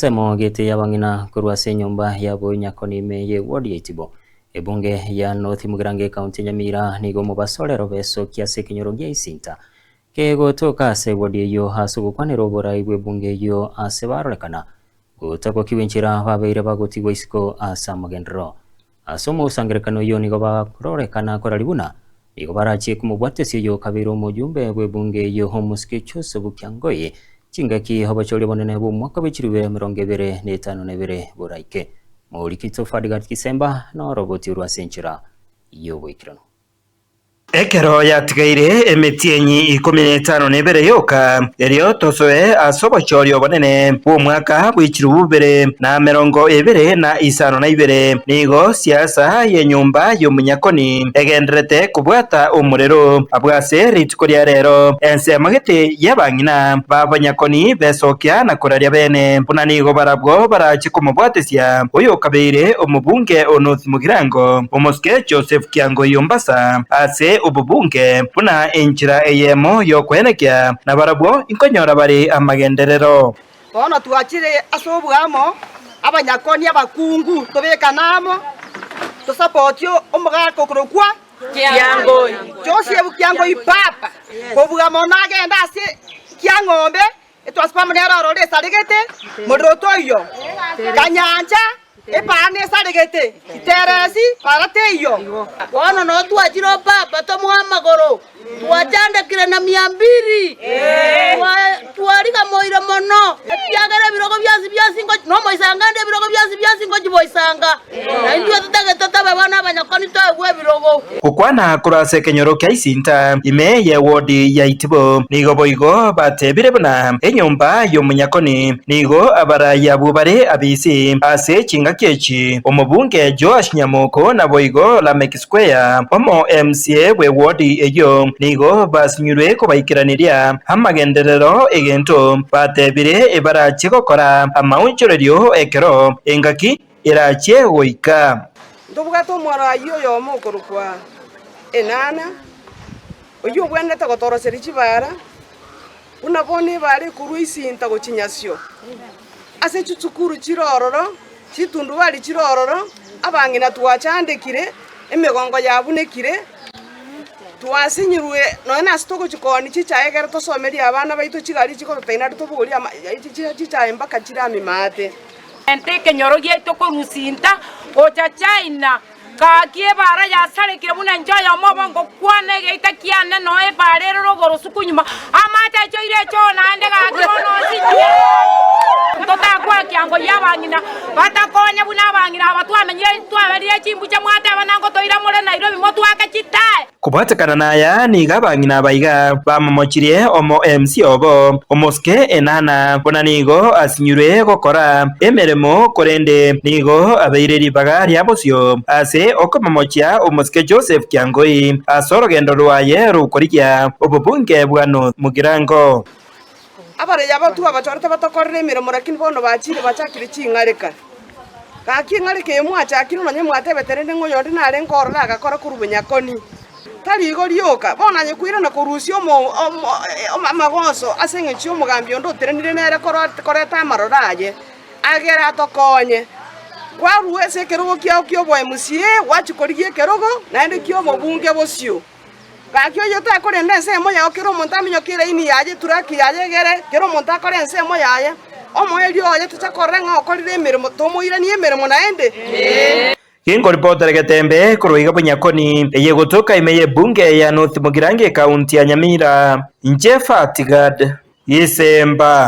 Ensemo gete y'abang'ina korwa ase enyomba ya Bonyakoni ime ye ward ya Itibo, ebunge ya North Mugirango ecounty ya Nyamira nigo omobaso orero besokia ase ekenyoro gia Isinta kegotoka ase eward eyio ase ogokwanera oborai bw'ebunge eyio ase barorekana gotagokigwa enchera babeire bagotigwa isiko ase amagenderero. Ase omosangererekano oyio nigo barorekana korari buna nigo barachie komobwatesia oyo okabeire omojumbe bw'ebunge eyio omosike Joseph Kiangoi chingaki obochori obonene bw'omwaka bwe chilifu 2052 boraike. Morikito Fadgat Kisemba noroboti orwo ase enchera y'oboikeranu. Ekero yatigaire emetienyi ikomi na etano na ebere yoka, erio tosoe ase obochori obonene bw'omwaka bwe chilifu bibere na emerongo ebere na isano na ibere, nigo siasa y'enyomba y'omonyakoni egendererete kobwata omorero. Abwo ase rituko ria rero ensemo gete y'abang'ina b'abanyakoni besokia na koraria bene, buna nigo barabwo barache komobwatesia oyokabeire omobunge o North Mugirango, omosike Joseph Kiangoi Ombasa, ase obobunge buna enchera eyemo y'okoenekia, na barabwo inkonyora bare amagenderero. Bono twachire ase oboamo, abanyakoni abakungu tobekane amo, tosapotie omogaka okorokwa Kiangoi, Joseph Kiangoi Papa, kobua mono agende ase Kiang'ombe, Etwasipamo nere ororo esaregete, morero toiyo, Kanyancha epaara nesaregete, Iteresi para teiyo. Bono noo twachire o Papa tomoe amagoro, twachandekire na miambiri, twarigamoire mono, ekiagera ebirogo bionsi bionsi nomoisanga ande ebirogo bionsi bionsi ngochiboisanga. Na intwe totagete tobe bono abanyakoni toegwe ebirogo. Gokwana korwa ase ekenyoro kia Isinta, ime y'ewodi ya Itibo, nigo boigo batebire buna enyomba y'omonyakoni nigo abarai abwo bare abisi ase chingaki echi. Omobunge Joash Nyamoko naboigo Lameck Square, omo MCA bw'ewodi eyio, nigo basinyirwe kobaikeraneria amagenderero egento batebire ebarache gokora amaonchorerio ekero engaki erachie goika. Ntobwate omoraai oyomo okorokwa Enana, oyio obwenerete gotoroseria chibaara, buna bono ebaara ekorwa Isinta gochia Nyasio. Ase chisukuru chire ororo, chitundubari chire ororo, abang'ina twachandekire, emegongo yabunekire, twasinyirwe nonya nase togochia koonia chichae ekero tosomerie abana baito chigari chikoroteina naende tobogorie chichae mpaka chire amima ate. Ente ekenyoro giaito korwa Sinta gocha China, gaki ebaara yasarekire buna inche oyomo obo ngokwana egeita kiane noe ebaara ere rogoro suku nyuma, amache aichoire echoo naende gaki bono nsinywe. Totakwa ekiango y'abang'ina batakonya buna abang'ina aba twamenyire twaberire chimbuche mwateba nango toira more Nairobi motwake chitae. Kobwatekana naya nigo abang'ina aba iga bamomochirie omo MC obo, omosike Enana, buna nigo asinyirwe gokora emeremo korende nigo abeire ribaga ria bosio ase okomomochia omosike Joseph Kiangoi ase orogendo rwaye rw'okorigia obobunge bwa North Mugirango. Abarei aba twabachorete batokorere emeremo, lakini bono bachire bachakire ching'areka. Gaki eng'areka eye mwachakire nonye mwatebete rende ng'a oyonde narenge ororo agakora korwa bonyakoni. Tari igo rioka, bono aye koirana korusia omo omo amagoso ase eng'encho y'omogambi onde otenenire nere koreta amaroro aye, agere atokonye. Kwarua ase ekerogo kiao ki'oboMCA, gwachia korigia ekerogo naende ki'obobunge bosio. Gaki oyio takorenda ensemo yao, kera omonto aminyoke eraini yaye, eturaki yaye egere, kera omonto akore ensemo yaye, omoerio oye tocha korora ng'a okorire emeremo, tomoiranie emeremo naende. Ginkoripotera egetembe korwa iga Bonyakoni, eye egotoka ime y'ebunge ya North Mugirango ekaunti ya Nyamira, inche Fatigad Gisemba.